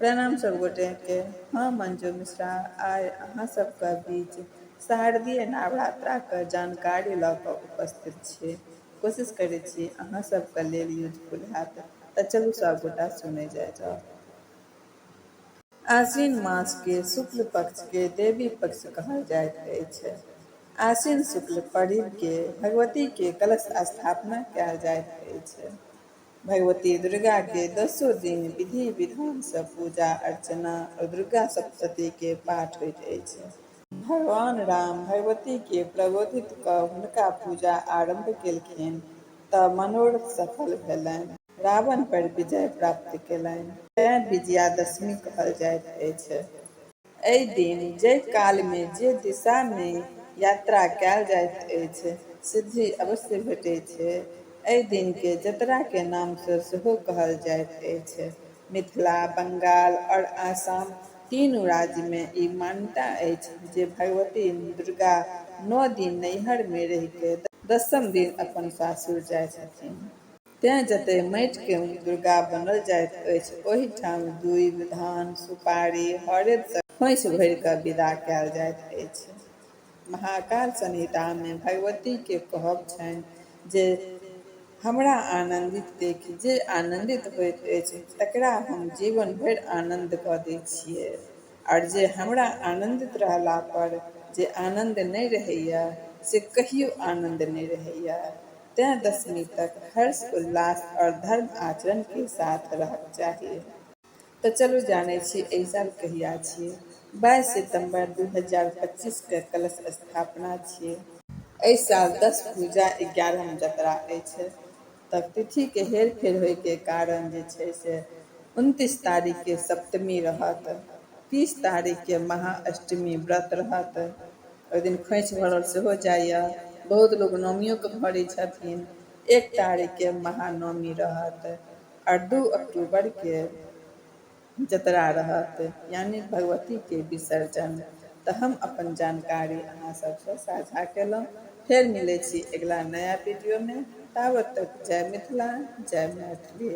प्रणाम सब गोटे के, हम मंजू मिश्रा आइ अहाँ सबके बीच शारदीय नवरात्रा के जानकारी लऽ कऽ उपस्थित छी। कोशिश करै छी अहाँ सबके लेल यूजफुल हैत। तऽ चलू सब गोटा सुनै जाइ जाउ। आश्विन मास के शुक्ल पक्ष के देवी पक्ष कहल जाइत अछि। आश्विन शुक्ल पर्व के भगवती के कलश स्थापना कयल जाइत अछि। भगवती दुर्गा के दसो दिन विधि विधान सँ पूजा अर्चना और दुर्गा सप्तशती के पाठ होइत अछि। भगवान राम भगवती के प्रबोधित कऽ हुनका पूजा आरम्भ केलखिन तऽ मनोरथ सफल भेलनि। रावण पर विजय प्राप्त केलनि। तेँ विजयादशमी कहल जाइत अछि। एहि दिन जाहि काल मे जे दिशा मे यात्रा कयल जाइत अछि, सिद्धि अवश्य भेटैत छै। एहि दिन के जतरा के नाम सँ सेहो कहल जाइत अछि। मिथिला, बंगाल और आसाम तीनू राज्य मे ई मान्यता अछि जे भगवती दुर्गा 9 दिन नैहर मे रहि के दसम दिन अपन सासुर जाय छथिन। तेँ जतय माटि के दुर्गा बनल जाइत अछि, ओहि ठाम दूबि, धान, सुपारी, हरैद सँ खोंइछ भरि कऽ विदा कयल जाइत अछि। महाकाल संहिता मे भगवती के कहब छनि जे हमरा आनन्दित देखि जे आनन्दित होइत अछि तकरा हम जीवन भरि आनन्द कऽ दै छियै, आओर जे हमरा आनन्दित रहला पर जे आनन्द नहि रहैया से कहियो आनन्द नहि रहैया। तेँ दशमी तक हर्ष उल्लास और धर्म आचरण के साथ रहक चाही। तऽ चलू जानै छी एहि साल कहिया छियै। 22 सितम्बर 2025 के कलश स्थापना छियै। एहि साल 10 पूजा 11 जतरा अछि। तऽ तिथि के हेर फेर होइके कारण जे छै से 29 तारीख के सप्तमी रहत, 30 तारीख के महाअष्टमी व्रत रहत। ओहि दिन खोंइछ भरल सेहो जाइए, बहुत लोक नवमियोके भरै छथिन। 1 तारीख के महानवमी रहत आओर 2 अक्टूबर के जतरा रहत, यानि भगवती के विसर्जन। तऽ हम अपन जानकारी अहाँ सबसँ साझा केलहुँ। फेर मिलै छी अगिला नया वीडियोमे। ताबत तक जय मिथिला, जय मैथिली।